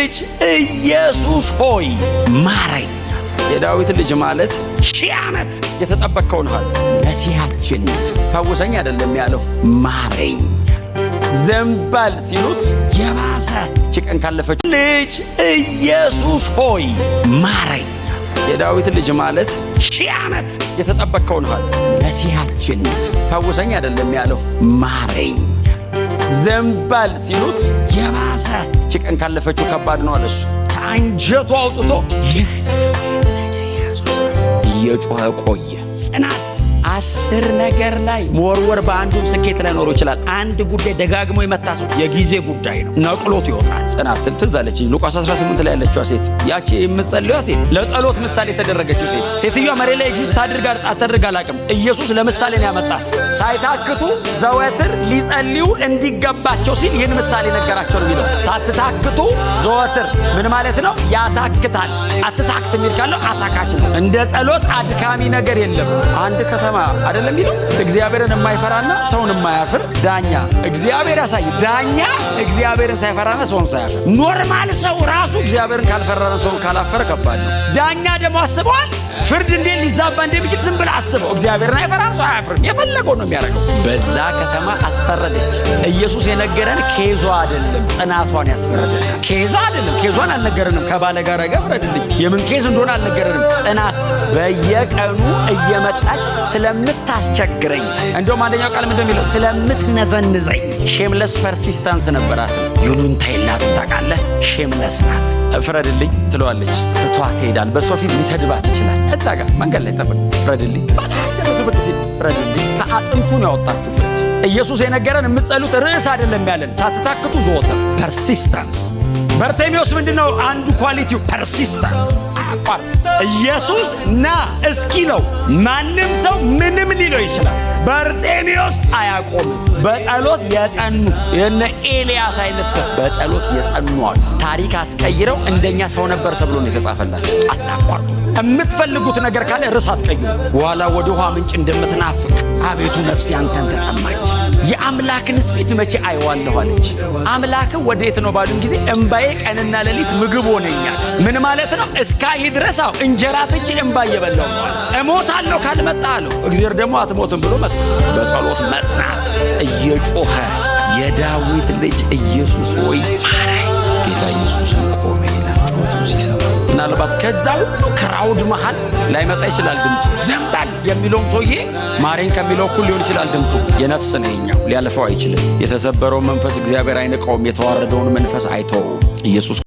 ልጅ ኢየሱስ ሆይ ማረኝ። የዳዊት ልጅ ማለት 1000 ዓመት የተጠበቅከውን ሃል መሲሐችን ፈውሰኝ አይደለም ያለው፣ ማረኝ። ዘንበል ሲሉት የባሰ እቺ ቀን ካለፈች ልጅ ኢየሱስ ሆይ ማረኝ። የዳዊት ልጅ ማለት 1000 ዓመት የተጠበቅከውን ሃል መሲሐችን ፈውሰኝ አይደለም ያለው፣ ማረኝ። ዘንበል ሲሉት የባሰ እቺ ቀን ካለፈችው ከባድ ነው አለ። እሱ ከአንጀቱ አውጥቶ እየጮኸ ቆየ። ጽናት 10 ነገር ላይ መወርወር በአንዱም ስኬት ላይ ኖሮ ይችላል። አንድ ጉዳይ ደጋግሞ የመታ ሰው የጊዜ ጉዳይ ነው፣ ነቅሎት ይወጣል። ጽናት ስል ትዝ አለችኝ ሉቃስ 18 ላይ ያለችዋ ሴት፣ ያቺ የምትጸልየዋ ሴት፣ ለጸሎት ምሳሌ የተደረገችው ሴት። ሴትዮዋ መሬት ላይ exist አድርጋ አታድርግ አላቅም። ኢየሱስ ለምሳሌ ነው ያመጣት። ሳይታክቱ ዘወትር ሊጸልዩ እንዲገባቸው ሲል ይህን ምሳሌ ነገራቸው ነው የሚለው። ሳትታክቱ ዘወትር ምን ማለት ነው? ያታክታል። አትታክት የሚል ካለው አታካች ነው። እንደ ጸሎት አድካሚ ነገር የለም። አንድ ከተማ አይደለም የሚለው፣ እግዚአብሔርን የማይፈራና ሰውን የማያፍር ዳኛ እግዚአብሔር ያሳይ። ዳኛ እግዚአብሔርን ሳይፈራና ሰውን ሳያፍር፣ normal ሰው ራሱ እግዚአብሔርን ካልፈራና ሰውን ካላፈረ ከባድ ነው። ዳኛ ደግሞ አስበዋል። ፍርድ እንዴት ሊዛባ እንደሚችል ዝም ብለህ አስበው። እግዚአብሔርን አይፈራም፣ ሰው አያፍርም። የፈለገው ነው የሚያደርገው። በዛ ከተማ አስፈረደች። ኢየሱስ የነገረን case ዋ አይደለም፣ ጽናቷን ያስፈረደን። Case ዋ አይደለም፣ case ዋን አልነገረንም። ከባለ ጋር ጋር ፍረድልኝ የምን case እንደሆነ አልነገረንም። ጽናት በየቀኑ እየመጣች ስለምታስቸግረኝ፣ እንደውም አንደኛው ቃል ምንድን የሚለው? ስለምትነዘንዘኝ። Shameless persistence ነበራት። ይሉንታ የላትም፣ ታውቃለህ። Shameless ናት። ፍረድልኝ ትለዋለች፣ ትቷት ትሄዳል። በሰው ፊት ሊሰድባት ይችላል። እዛ ጋር መንገድ ላይ ጠብቅ፣ ፍረድልኝ በቃ ሲል ፍረድልኝ። ከአጥንቱ ነው ያወጣችሁ ፍርድ። ኢየሱስ የነገረን የምትጸሉት ርዕስ አይደለም ያለን፣ ሳትታክቱ ዘወትር፣ persistence። በርቴሜዎስ ምንድነው አንዱ quality ው? Persistence፣ አያቋርጥ። ኢየሱስ ና እስኪለው ማንም ሰው ምንም ሊለው ይችላል። በርጤሜዎስ አያቆምም። በጸሎት የጸኑ የነ ኤልያስ አይነት በጸሎት የጸኑ አሉ። ታሪክ አስቀይረው እንደኛ ሰው ነበር ተብሎ ነው የተጻፈላቸው። አታቋርጡ። የምትፈልጉት ነገር ካለ ርዕስ አትቀይሩ። ዋላ ወደ ውሃ ምንጭ እንደምትናፍቅ አቤቱ ነፍሴ አንተን ተጠማች። የአምላክንስ ፊት መቼ አየዋለሁ አለች። አምላክ ወዴት ነው ባሉን ጊዜ እምባዬ ቀንና ሌሊት ምግብ ሆነኛል። ምን ማለት ነው? እስካይ ድረስ አዎ እንጀራ ትቼ እምባ እየበላሁ ነው አለ። እሞታለሁ ካልመጣ አለው። እግዚአብሔር ደግሞ አትሞትም ብሎ መጣ። በጸሎት መጽናት፣ እየጮኸ የዳዊት ልጅ ኢየሱስ ሆይ ማረኝ። ጌታ ኢየሱስን ቆመ ይላል ጩኸቱን ሲሰማ። ምናልባት ከዛ ሁሉ crowd መሃል ላይመጣ ይችላል ድምፁ። ዘንበል የሚለውም ሰውዬ ማረኝ ከሚለው እኩል ሊሆን ይችላል ድምፁ። የነፍስ ነው ይኸኛው፣ ሊያልፈው አይችልም። የተሰበረውን መንፈስ እግዚአብሔር አይንቀውም። የተዋረደውን መንፈስ አይተውም። ኢየሱስ